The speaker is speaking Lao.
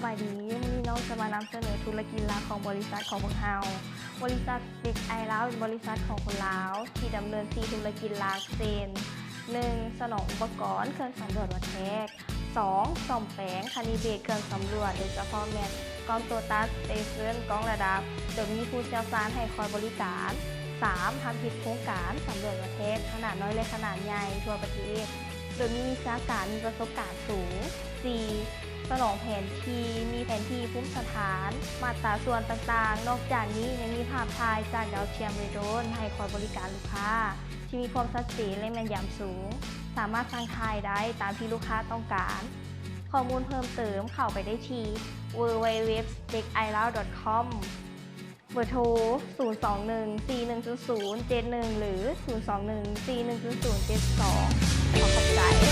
ສະບາຍດີ, ມື້ນີ້ນ້ອງຈະມານຳສະເໜີທຸລະກິດຫຼັກຂອງບໍລິສັດຂອງພວກເຮົາ. ບໍລິສັດເດັກໄອລາວເປັນບໍລິສັດຂອງຄົນລາວທີ່ດຳເນີນສີ່ທຸລະກິດຫຼັກ ເຊັ່ນ ໜຶ່ງ ສະໜອງອຸປະກອນເຄື່ອງສຳຫຼວດວັດແທກ, ສອງ ສ້ອມແປງຄະນິເບດເຄື່ອງສຳຫຼວດ ໂດຍສະເພາະແມ່ນກ້ອງໂຕຕັສ, ສະເຕເຊິນ, ກ້ອງລະດັບ ໂດຍມີຜູ້ຊ່ຽວຊານໃຫ້ຄອຍບໍລິການ, ສາມ ທຳອິດໂຄງການສຳຫຼວດວັດແທກຂະໜາດນ້ອຍ ແລະ ຂະໜາດໃຫຍ່ທົ່ວປະເທດ ໂດຍມີວິຊາການມີປະສົບການສູງ, ສີ່ ສະໜອງແຜນທີ່ ມີແຜນທີ່ພູມສະຖານ, ມາດຕາສ່ວນຕ່າງໆ. ນອກຈາກນີ້ຍັງມີພາບຖ່າຍຈາກດາວທຽມ ເຣໂດຣນ ໃຫ້ຄອຍບໍລິການລູກຄ້າທີ່ມີຄວາມຊັດເຈນ ແລະ ແມ່ນຢຳສູງ, ສາມາດສັ່ງຖ່າຍໄດ້ຕາມທີ່ລູກຄ້າຕ້ອງການ. ຂໍ້ມູນເພີ່ມເຕີມເຂົ້າໄປໄດ້ທີ່ ดัບເບິນຢູດັບເບິນຢູດັບເບິນຢູ ເດັກໄອລາວ ດອດ ຄອມ ເບີໂທ ສູນສອງໜຶ່ງ ສີ່ໜຶ່ງສູນສູນ ເຈັດໜຶ່ງ ຫຼື ສູນສອງໜຶ່ງ ສີ່ໜຶ່ງສູນສູນ ເຈັດສອງ. ຂໍຂອບໃຈ.